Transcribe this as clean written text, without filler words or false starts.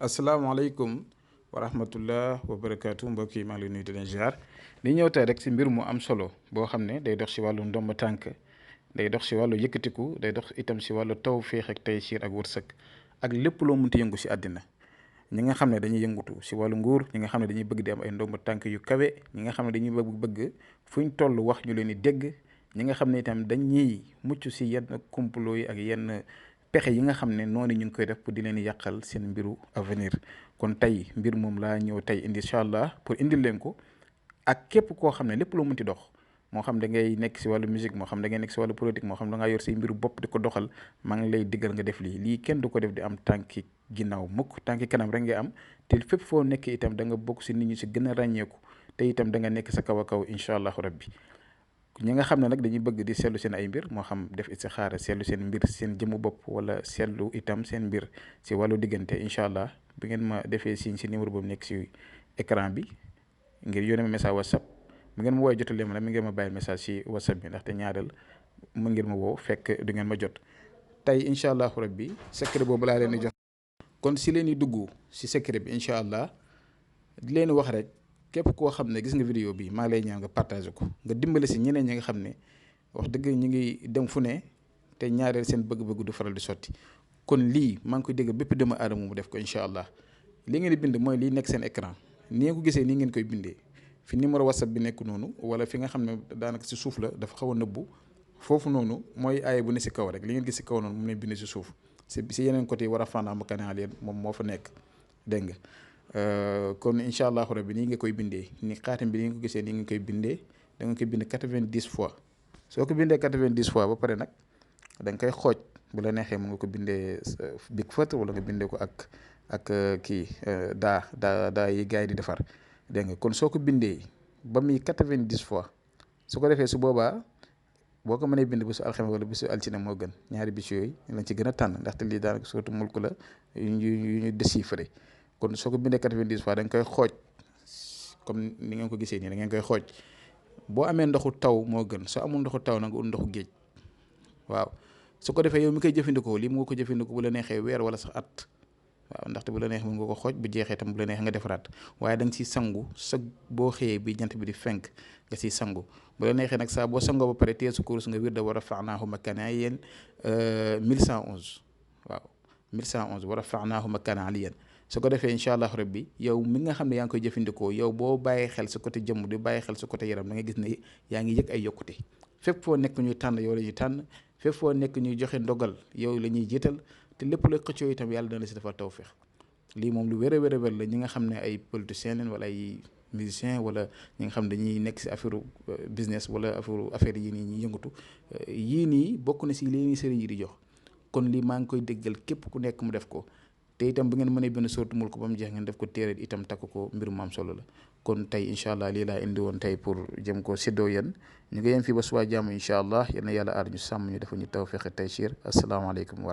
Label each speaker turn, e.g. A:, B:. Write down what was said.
A: asalaamaaleykum wa rahmatullah wa barakaatu mbokk yi maa ngi lay nuyu di leen ziar li ñëw tey rek si mbir mu am solo boo xam ne day dox si wàllu ndomba tànk day dox si wàllu yëkkatiku day dox itam si wàllu tawféex ak taysiir ak wërsëg ak lépp loo mënti yëngu si àddina ñi nga xam ne dañuy yëngutu si wàllu nguur ñi nga xam ne dañuy bëgg di am ay ndomba tànk yu kawe ñi nga xam ne dañuy bëgg fuñ toll wax ñu leen di dégg ñi nga xam ne itam dañuy mucc si yenn complot yi ak yenn pexe yi nga xam ne noonu ñu ngi koy def pour di leen yàqal seen mbiru avenir kon tey mbir moom laa ñëw tey indi incha allah pour indil leen ko ak képp koo xam ne lépp loo mënti dox moo xam da ngay nekk si wàllu musique moo xam da ngay nekk si wàllu politique moo xam da ngaa yor say mbiru bopp di ko doxal maa ngi lay diggal nga def lii kenn du ko def di am tànki ginnaaw mukk tànki kanam rek ngay am te fépp foo nekk itam da nga bokk si nit ñi si gën a ràññeeku te itam da nga nekk sa kaw a kaw incha allahu rabbi ñi nga xam ne nag dañuy bëgg di seetlu seen ay mbir moo xam def istixaara seetlu seen mbir seen jëmu bopp wala seetlu itam seen mbir si wàllu diggante incha allah bu ngeen ma defee signe si numéro boobu nekk si écran bi ngir yónnee ma message whatsapp bu ngeen ma woowee jotalee ma nag mi ngeen ma bàyyi message si whatsapp bi ndaxte ñaareel mu ngeen ma woo fekk du ngeen ma jot tey incha allahu rabbi secret boobu laa leen di jox. kon si leen di dugg si secret bi incha allah di leen wax rek. képp koo xam ne gis nga vidéo bi maa ngi lay ñaan nga partagé ko nga dimbale si ñeneen ñi nga xam ne wax dëgg ñu ngi dem fu ne te ñaareel seen bëgg-bëgg du faral di sotti kon lii maa ngi koy dégg bépp doomu aadama mu def ko incha allah li ngeen di bind mooy lii nekk seen écran ni nga ko gisee nii ngeen koy bindee fi numéro whatsapp bi nekk noonu wala fi nga xam ne daanaka si suuf la dafa xaw a nëbbu foofu noonu mooy aaye bu ne si kaw rek li ngeen gis si kaw noonu mu ne bind si suuf si yeneen côté yi war a fànn ma kanaan leen moom moo fa nekk dégg nga kon incha allahu rabbi nii nga koy bindee ni xaatim bi ni nga ko gisee nii nga koy bindee da nga koy bind 90 fois soo ko bindee 90 fois ba pare nag da nga koy xooj bu la neexee mën nga ko bindee big fët wala nga bindee ko ak kii daa yi gars yi di defar dégg nga kon soo ko bindee ba muy 90 fois su ko defee su boobaa boo ko mënee bind bisu alxames wala bisu altine moo gën ñaari bis yooyu lañ ci gën a tànn ndaxte lii daanaka surtout mulku la yu ñu déchiffré kon soo ko bindee 90 fois da nga koy xooj comme ni ngeen ko gisee nii da ngeen koy xooj boo amee ndoxu taw moo gën soo amul ndoxu taw na nga ut ndoxu géej waaw su ko defee yow mi koy jëfandikoo lii mu nga ko jëfandikoo bu la neexee weer wala sax at waaw ndaxte bu la neexee mën nga ko xooj bu jeexee tam bu la neexee nga defaraat waaye da nga siy sangu sa boo xëyee bi jant bi di fenk nga siy sangu bu la neexee nag saa boo sangoo ba pare téye sa kurus nga wirda wa rafa'naahu makaanan aliyyan 1111 waaw 1111 wa rafa'naahu makaanan aliyyan su ko defee incha allah rabbi yow mi nga xam ne yaa ngi koy jëfandikoo yow boo bàyyi xel sa côté jëmm di bàyyi xel sa côté yaram da nga gis ne yaa ngi yëg ay yokkute fépp foo nekk ñuy tànn yow la ñuy tànn fépp foo nekk ñuy joxe ndogal yow la ñuy jiital te lépp la xëccoo itam yàlla dana la si defal tawfeex lii moom lu wér a wér la ñi nga xam ne ay politiciens leen wala ay musiciens wala ñi nga xam ne dañuy nekk si affaire business wala affaire yii nii ñuy yëngatu yii nii bokk na si lii nii sëriñ yi di jox kon lii maa ngi koy déggal képp ku nekk mu def ko te itam bu ngeen mënee benn sortu mul ko ba mu jeex ngeen def ko téere itam takk ko mbir mu am solo la kon tey incha allah lii laa indi woon tey pour jëm ko séddoo yéen ñu ngi yem fii ba suba jàmm incha allah yal na yàlla aar ñu sàmm ñu defal ñu tawfeex taysiir asalaamaaleykum wa rahmatulah